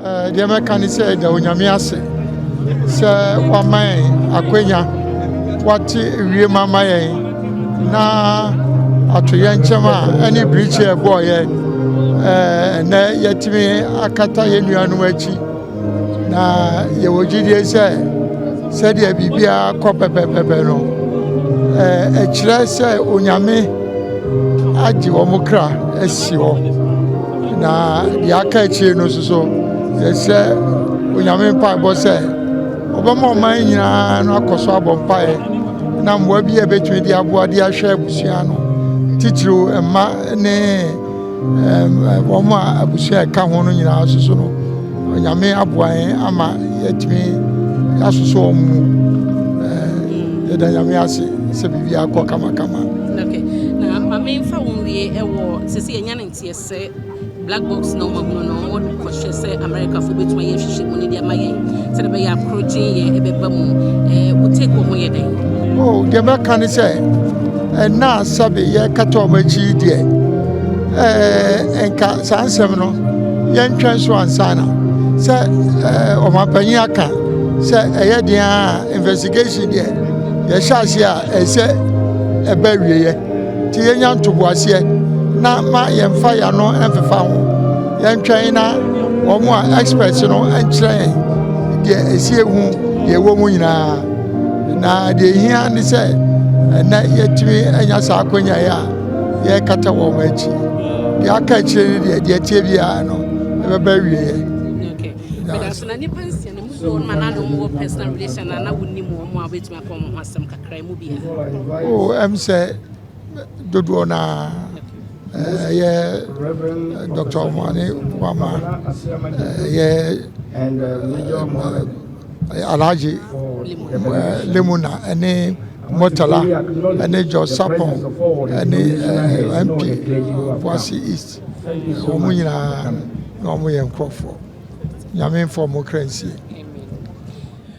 Deɛ mɛka ne sɛ da Onyame ase sɛ wama yɛn akwanya, wate wiem ama yɛn na atoyɛnkyɛm a ɛne birikyi a ɛbɔɔ yɛn ɛnɛ yɛatumi akata yɛn nuanom akyi. Na yɛwɔ gyidie sɛ sɛdeɛ biribiara kɔ pɛpɛpɛpɛ no, ɛkyerɛ sɛ Onyame agye wɔn kra asi hɔ. Na deɛ aka akyire no nso so, yɛsrɛ Onyame mpaebɔ sɛ ɔbɛma ɔman nyinaa no akɔ so abɔ mpaeɛ na mmoa bi a ɛbɛtumi de aboa de ahwɛ abusua no, titiriw mma ne wɔn a abusua ɛka ho no nyinaa nso so no, Onyame aboa yɛn ama yɛatumi asosɔ wɔn mu. Yɛda Nyame ase sɛ biribi akɔ kamakama. Okay. Na maame mfa wɔn wie ɛwɔ sɛ yɛnya ne nteɛ sɛ black box na wɔn ahunu no, wɔn kɔhyɛ sɛ Amerikafoɔ bɛtumi ayɛ hwehwɛ mu ne de ama yɛn sɛdeɛ ɛbɛyɛ akorogye yɛ ɛbɛba mu. Wo take wɔ ho yɛ dɛn? Oh, deɛ mɛka ne sɛ ɛna sɛbe yɛkata wɔn akyi deɛ, nka saa nsɛm no yɛntwɛn so ansa na sɛ ɔmanpanyin aka sɛ ɛyɛ deɛ a investigation deɛ yɛhyɛ ase a ɛsɛ ɛbɛ awieɛ, nti yɛnya ntoboaseɛ na ma yɛmfa yɛano mfefa ho. Yɛntwɛn na wɔn a experts no nkyerɛ yɛn deɛ ɛsi ehu deɛ ɛwɔ mu nyinaa. Na deɛ ehia ne sɛ ɛnɛ yɛtumi anya saa akonnwa yi a yɛrekata wɔn akyi. Deɛ aka akyire no deɛ, deɛ tie biara no ɛbɛba awieɛ. Okay. But so na nipa nsia no mu bi wɔ no ma na wɔn wɔ personal relation na wonim wɔn a wobɛtumi aka wɔn ho asɛm kakra mu bi a? O, sɛ dodoɔ naa ɛyɛ Dr. Omane Wama, ɛyɛ Alhaji Lemuna, ɛne Murtala, ɛne George Sapon, ɛne MP Obuasi East, wɔn nyinaa na wɔn yɛ nkurɔfoɔ. Nyame mfa wɔn kra nsie.